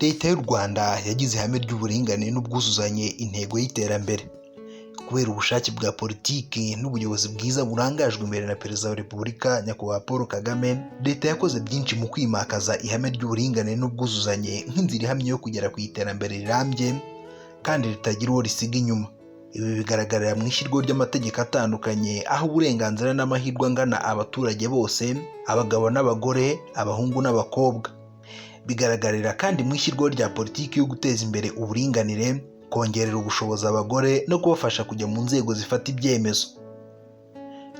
Leta y'u Rwanda yagize ihame ry'uburinganire n'ubwuzuzanye intego y'iterambere. Kubera ubushake bwa politiki n'ubuyobozi bwiza burangajwe imbere na Perezida wa Repubulika Nyakubahwa Paul Kagame, Leta yakoze byinshi mu kwimakaza ihame ry'uburinganire n'ubwuzuzanye nk'inzira ihamye yo kugera ku iterambere rirambye kandi ritagira uwo risiga inyuma. Ibi bigaragarira mu ishyirwaho ry'amategeko atandukanye, aho uburenganzira n'amahirwe angana abaturage bose, abagabo n'abagore, abahungu n'abakobwa. Bigaragarira kandi mu ishyirwaho rya politiki yo guteza imbere uburinganire, kongerera ubushobozi abagore no kubafasha kujya mu nzego zifata ibyemezo.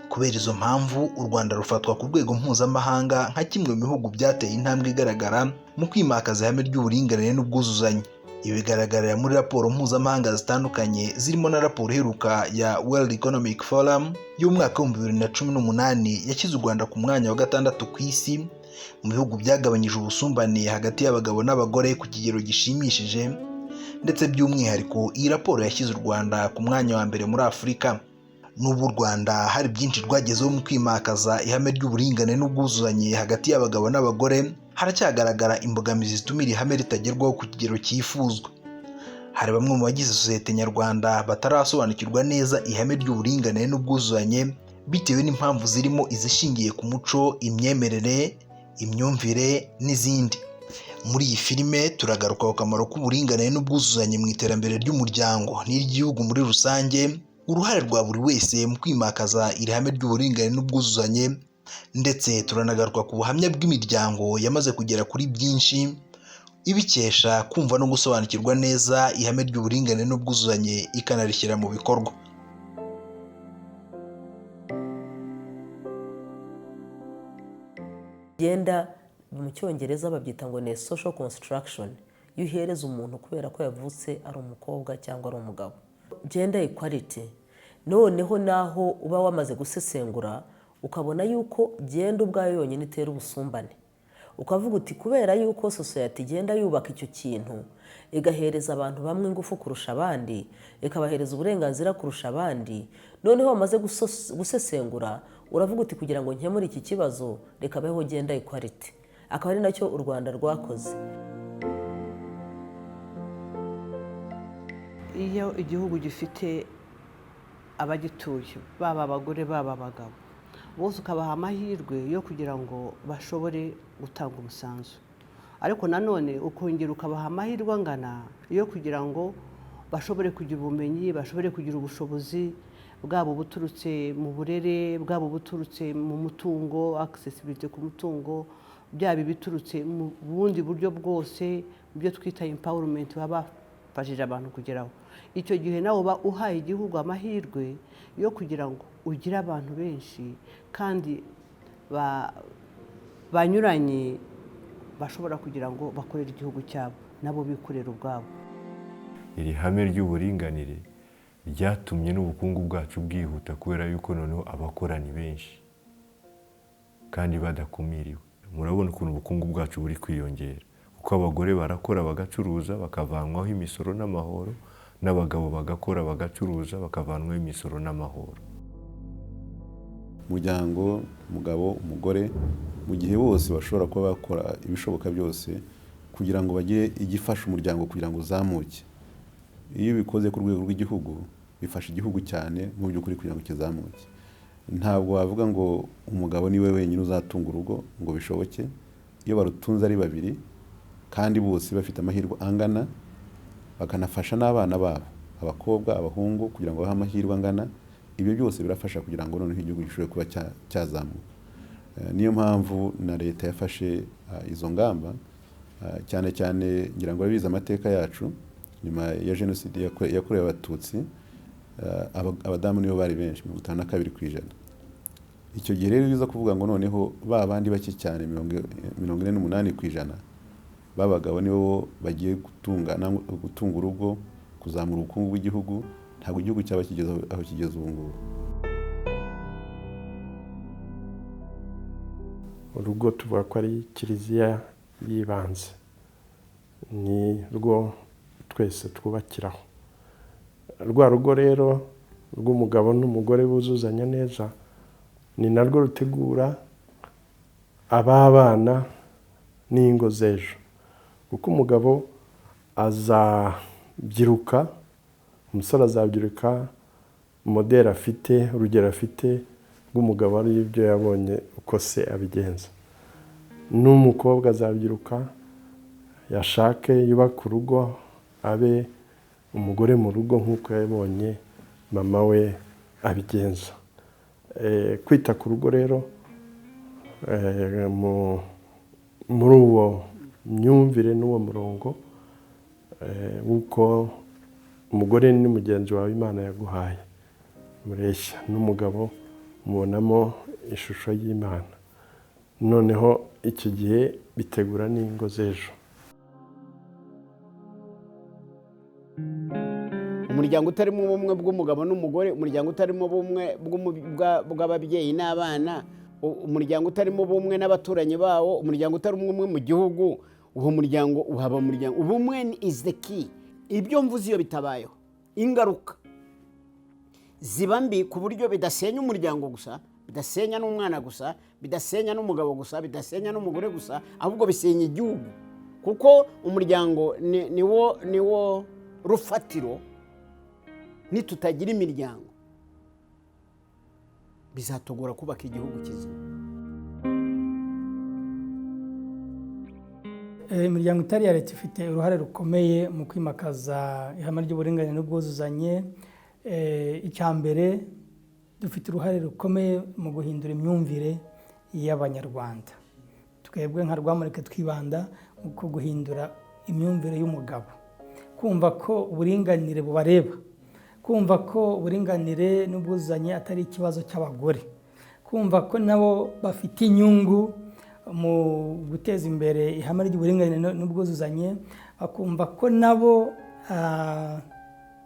Kubera izo mpamvu, u Rwanda rufatwa ku rwego mpuzamahanga nka kimwe mu bihugu byateye intambwe igaragara mu kwimakaza ihame ry'uburinganire n'ubwuzuzanye. Ibi bigaragarira muri raporo mpuzamahanga zitandukanye, zirimo na raporo iheruka ya World Economic Forum y'umwaka 2018 yashyize u Rwanda ku mwanya wa 6 ku isi mu bihugu byagabanyije ubusumbane hagati y'abagabo n'abagore ku kigero gishimishije, ndetse by'umwihariko iyi raporo yashyize u Rwanda ku mwanya wa mbere muri Afurika. N'ubu u Rwanda hari byinshi rwagezeho mu kwimakaza ihame ry'uburinganire n'ubwuzuzanye hagati y'abagabo n'abagore, haracyagaragara imbogamizi zituma iri hame ritagerwaho ku kigero cyifuzwa. Hari bamwe mu bagize sosiyete nyarwanda batarasobanukirwa neza ihame ry'uburinganire n'ubwuzuzanye bitewe n'impamvu zirimo izishingiye ku muco, imyemerere, imyumvire n'izindi. Muri iyi filime turagaruka ku kamaro k'uburinganire n'ubwuzuzanye mu iterambere ry'umuryango n'iry'igihugu muri rusange, uruhare rwa buri wese mu kwimakaza iri hame ry'uburinganire n'ubwuzuzanye, ndetse turanagaruka ku buhamya bw'imiryango yamaze kugera kuri byinshi ibikesha kumva no gusobanukirwa neza ihame ry'uburinganire n'ubwuzuzanye ikanarishyira mu bikorwa. Gender mu Cyongereza babyita ngo ni social construction, iyo uhereza umuntu kubera ko yavutse ari umukobwa cyangwa ari umugabo. Gender equality noneho naho uba wamaze gusesengura ukabona yuko gender ubwayo yonyine itera ubusumbane, ukavuga uti kubera yuko sosiyete igenda yubaka icyo kintu igahereza abantu bamwe ingufu kurusha abandi, ikabahereza uburenganzira kurusha abandi, noneho wamaze gusesengura uravuga uti kugira ngo nkemure iki kibazo reka beho gender equality, akaba ari nacyo u Rwanda rwakoze. Iyo igihugu gifite abagituye, baba abagore baba abagabo, bose ukabaha amahirwe yo kugira ngo bashobore gutanga umusanzu, ariko nanone ukongera ukabaha amahirwe angana yo kugira ngo bashobore kugira ubumenyi, bashobore kugira ubushobozi bwabo buturutse mu burere, bwabo buturutse mu mutungo, accessibility ku mutungo, byaba ibiturutse mu bundi buryo bwose, byo twita empowerment baba bafashije abantu kugeraho. Icyo gihe nawe uba uhaye igihugu amahirwe yo kugira ngo ugire abantu benshi kandi banyuranye bashobora kugira ngo bakorere igihugu cyabo nabo bikorera ubwabo. Iri hame ry'uburinganire ryatumye n'ubukungu bwacu bwihuta kubera yuko noneho abakora ni benshi kandi badakumiriwe. Murabona ukuntu ubukungu bwacu buri kwiyongera, kuko abagore barakora bagacuruza bakavanwaho imisoro n'amahoro, n'abagabo bagakora bagacuruza bakavanwaho imisoro n'amahoro. Umuryango, umugabo, umugore, mu gihe bose bashobora kuba bakora ibishoboka byose kugira ngo bagire igifasha umuryango kugira ngo uzamuke. Iyo ubikoze ku rwego rw'igihugu bifasha igihugu cyane mu by'ukuri kugira ngo kizamuke. Ntabwo wavuga ngo umugabo niwe wenyine uzatunga urugo ngo bishoboke. Iyo barutunze ari babiri kandi bose bafite amahirwe angana, bakanafasha n'abana babo, abakobwa, abahungu, kugira ngo bahe amahirwe angana, ibyo byose birafasha kugira ngo noneho igihugu gishobore kuba cyazamuka. Niyo mpamvu na leta yafashe izo ngamba, cyane cyane ngira ngo abize amateka yacu nyuma ya jenoside yakorewe Abatutsi, abadamu nibo bari benshi, 52%. Icyo gihe rero biza kuvuga ngo noneho ba bandi bake cyane 48% b'abagabo nibo bagiye gutunga urugo, kuzamura ubukungu bw'igihugu, ntabwo igihugu cyaba kigeze aho kigeze ubu ngubu. Urugo tuvuga ko ari kiliziya y'ibanze, ni rwo twese twubakiraho. Rwa rugo rero rw'umugabo n'umugore buzuzanya neza, ni narwo rutegura ababana n'ingo z'ejo, kuko umugabo Azabyiruka, umusore azabyiruka, modèle afite, urugero afite rw'umugabo ari ibyo yabonye uko se abigenza. N'umukobwa azabyiruka, yashake, yubake urugo, abe umugore mu rugo nk'uko yabonye mama we abigenza. Kwita ku rugo rero muri uwo myumvire n'uwo murongo w'uko umugore ni mugenzi wawe Imana yaguhaye mureshya, n'umugabo mubonamo ishusho y'Imana. Noneho icyo gihe bitegura n'ingo z'ejo. Umuryango utarimo ubumwe bw'umugabo n'umugore, umuryango utarimo ubumwe bw'ababyeyi n'abana, umuryango utarimo ubumwe n'abaturanyi bawo, umuryango utarimo ubumwe mu gihugu, uwo muryango uhaba umuryango. Ubumwe is the key. Ibyo mvuze iyo bitabayeho, ingaruka ziba mbi ku buryo bidasenya umuryango gusa, bidasenya n'umwana gusa, bidasenya n'umugabo gusa, bidasenya n'umugore gusa, ahubwo bisenya igihugu, kuko umuryango niwo rufatiro. Nitutagira imiryango bizatugora kubaka igihugu kizima. Imiryango itari iya leta ifite uruhare rukomeye mu kwimakaza ihame ry'uburinganire n'ubwuzuzanye. Icya mbere, dufite uruhare rukomeye mu guhindura imyumvire y'Abanyarwanda. Twebwe nka Rwamureke twibanda ku guhindura imyumvire y'umugabo, kumva ko uburinganire bubareba, kumva ko uburinganire n'ubwuzuzanye atari ikibazo cy'abagore, kumva ko nabo bafite inyungu mu guteza imbere ihame ry'uburinganire n'ubwuzuzanye, bakumva ko nabo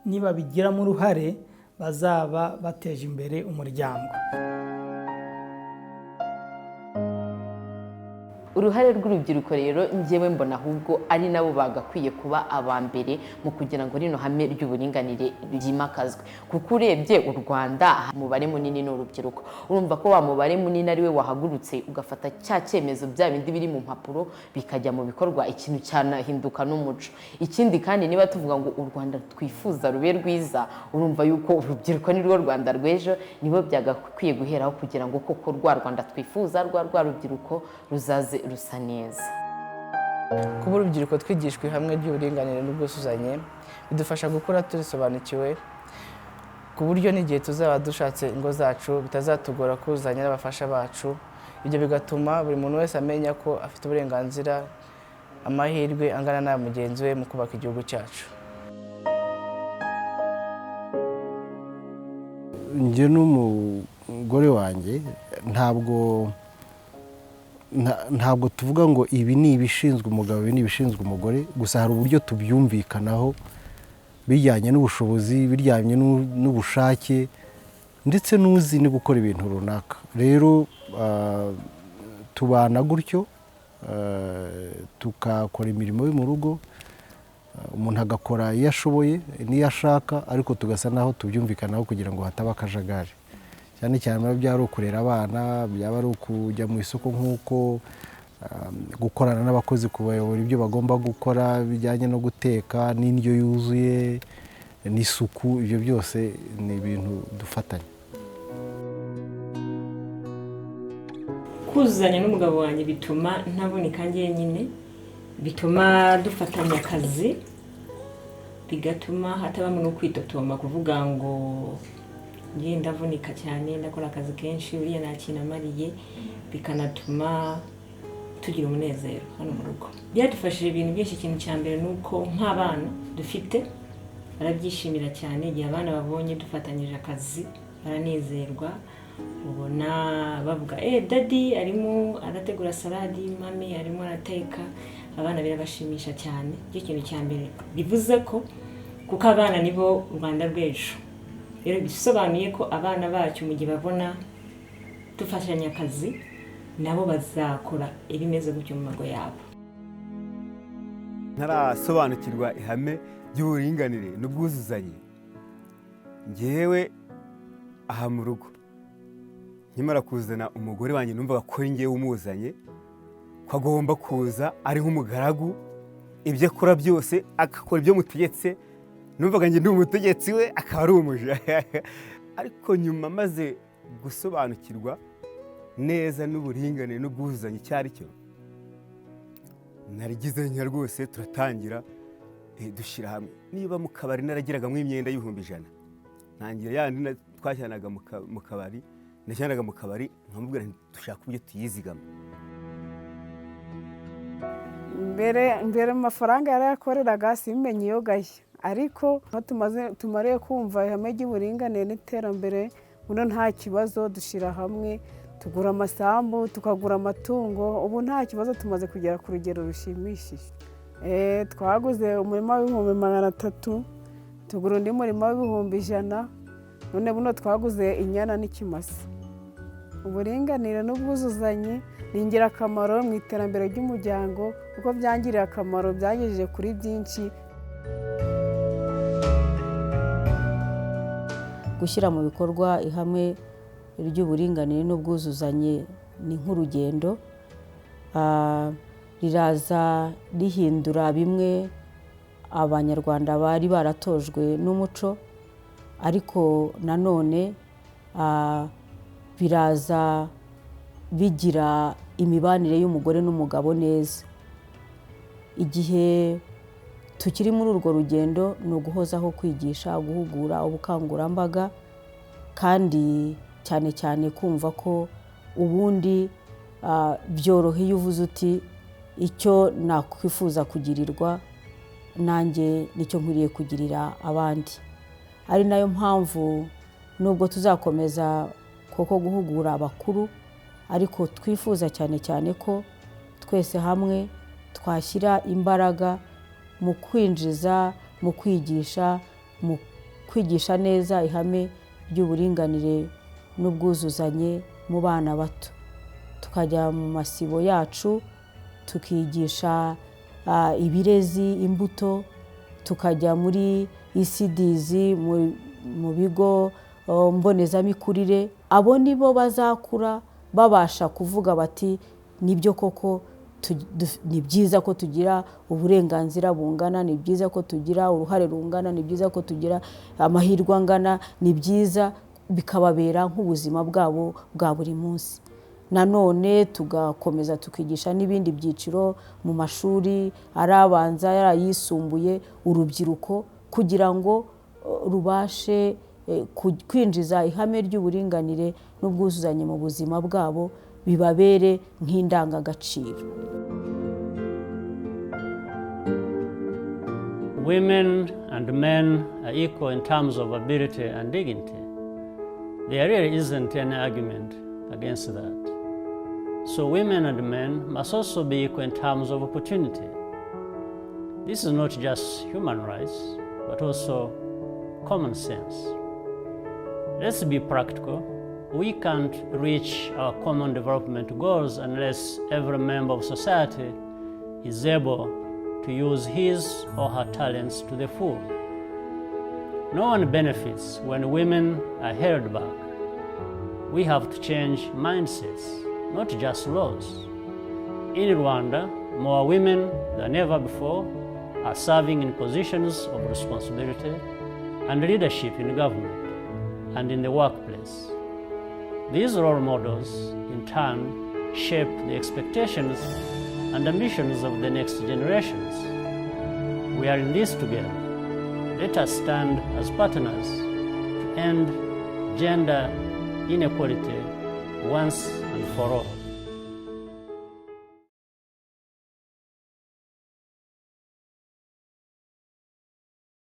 nibabigiramo uruhare bazaba bateje imbere umuryango. Uruhare rw'urubyiruko rero njyewe mbona ahubwo ari nabo bagakwiye kuba aba mbere mu kugira ngo rino hame ry'uburinganire ryimakazwe, kuko urebye u Rwanda umubare munini ni urubyiruko. Urumva ko wa mubare munini ari we wahagurutse ugafata cya cyemezo, bya bindi biri mu mpapuro bikajya mu bikorwa, ikintu cyanahinduka n'umuco. Ikindi kandi, niba tuvuga ngo u Rwanda twifuza rube rwiza, urumva yuko urubyiruko ni rwo Rwanda rw'ejo, nibo byagakwiye guheraho kugira ngo koko rwa Rwanda twifuza, rwa rubyiruko ruzaze rusa neza. Kuba urubyiruko twigishwa ihame ry'uburinganire n'ubwuzuzanye bidufasha gukura turisobanukiwe, ku buryo n'igihe tuzaba dushatse ingo zacu bitazatugora kuzuzanya n'abafasha bacu. Ibyo bigatuma buri muntu wese amenya ko afite uburenganzira, amahirwe angana na mugenzi we mu kubaka igihugu cyacu. Njye n'umugore wanjye ntabwo tuvuga ngo ibi ni ibishinzwe umugabo, ibi ni ibishinzwe umugore gusa. Hari uburyo tubyumvikanaho bijyanye n'ubushobozi, bijyanye n'ubushake, ndetse n'uzi no gukora ibintu runaka. Rero tubana gutyo, tukakora imirimo yo mu rugo, umuntu agakora iyo ashoboye n'iyo ashaka, ariko tugasa naho tubyumvikanaho kugira ngo hataba akajagari. Cyane cyane byaba ari ukurera abana, byaba ari ukujya mu isoko, nk'uko gukorana n'abakozi, kubayobora ibyo bagomba gukora bijyanye no guteka n'indyo yuzuye n'isuku, ibyo byose ni ibintu dufatanya. Kuzuzanya n'umugabo wanjye bituma ntaboneka njyenyine, bituma dufatanya akazi, bigatuma hatabamo no kwitotoma, kuvuga ngo ngiye ndavunika cyane, ndakora akazi kenshi, uriya nta kintu amariye, bikanatuma tugira umunezero hano mu rugo. Byadufashije ibintu byinshi. Ikintu cya mbere ni uko nk'abana dufite barabyishimira cyane. Igihe abana babonye dufatanyije akazi baranezerwa, ubona bavuga daddy arimo arategura saladi, mummy arimo arateka. Abana birabashimisha cyane. Icyo kintu cya mbere bivuze ko kuko abana nibo Rwanda rw'ejo. Rero bisobanuye ko abana bacu mu gihe babona dufashanya akazi, nabo bazakora ibimeze gutyo mu mago yabo. Ntarasobanukirwa ihame ry'uburinganire n'ubwuzuzanye, ngewe aha mu rugo nkimara kuzana umugore wanjye numvaga ko ari ngewe umuzanye, ko agomba kuza ari nk'umugaragu, Ibyo akora byose, agakora ibyo mutegetse. Numvaga njye ndi umutegetsi, we akaba ari umuja. Ariko nyuma maze gusobanukirwa neza n'uburinganire n'ubwuzuzanye icyo ari cyo, narigize nka rwose turatangira dushyira hamwe. Niba mu kabari naragiragamo imyenda y'100,000, ntangira yandi twajyanaga mu kabari, najyanaga mu kabari nkamubwira nti dushaka uburyo tuyizigama. Mbere amafaranga yarayakoreraga simenye iyo gashya, ariko tumariye kumva ihame ry'uburinganire n'iterambere, buno nta kibazo, dushyira hamwe tugura amasambu, tukagura amatungo, ubu nta kibazo, tumaze kugera ku rugero rushimishije. Twaguze umurima w'300,000, tugura undi murima w'100,000, none buno twaguze inyana n'ikimasa. Uburinganire n'ubwuzuzanye ni ingirakamaro mu iterambere ry'umuryango, kuko byangiriye akamaro, byagejeje kuri byinshi. Gushyira mu bikorwa ihame ry'uburinganire n'ubwuzuzanye ni nk'urugendo, riraza rihindura bimwe Abanyarwanda bari baratojwe n'umuco, ariko nanone biraza bigira imibanire y'umugore n'umugabo neza. Igihe tukiri muri urwo rugendo ni uguhozaho kwigisha, guhugura, ubukangurambaga, kandi cyane cyane kumva ko ubundi byoroha iyo uvuze uti icyo nakwifuza kugirirwa nanjye nicyo nkwiriye kugirira abandi. Ari nayo mpamvu nubwo tuzakomeza koko guhugura abakuru, ariko twifuza cyane cyane ko twese hamwe twashyira imbaraga mu kwinjiza, mu kwigisha, mu kwigisha neza ihame ry'uburinganire n'ubwuzuzanye mu bana bato. Tukajya mu masibo yacu tukigisha ibirezi, imbuto, tukajya muri ECDs, mu bigo mbonezamikurire. Abo nibo bazakura babasha kuvuga bati nibyo koko, ni byiza ko tugira uburenganzira bungana, ni byiza ko tugira uruhare rungana, ni byiza ko tugira amahirwe angana, ni byiza, bikababera nk'ubuzima bwabo bwa buri munsi. Nanone tugakomeza tukigisha n'ibindi byiciro mu mashuri, ari abanza, ari ayisumbuye, urubyiruko, kugira ngo rubashe kwinjiza ihame ry'uburinganire n'ubwuzuzanye mu buzima bwabo, bibabere nk'indangagaciro. Women and men are equal in terms of ability and dignity. There really isn't any argument against that. So women and men must also be equal in terms of opportunity. This is not just human rights, but also common sense. Let's be practical. We can't reach our common development goals unless every member of society is able to use his or her talents to the full. No one benefits when women are held back. We have to change mindsets, not just laws. In Rwanda, more women than ever before are serving in positions of responsibility and leadership in government and in the workplace. These role models, in turn, shape the expectations and ambitions of the next generations. We are in this together. Let us stand as partners to end gender inequality once and for all.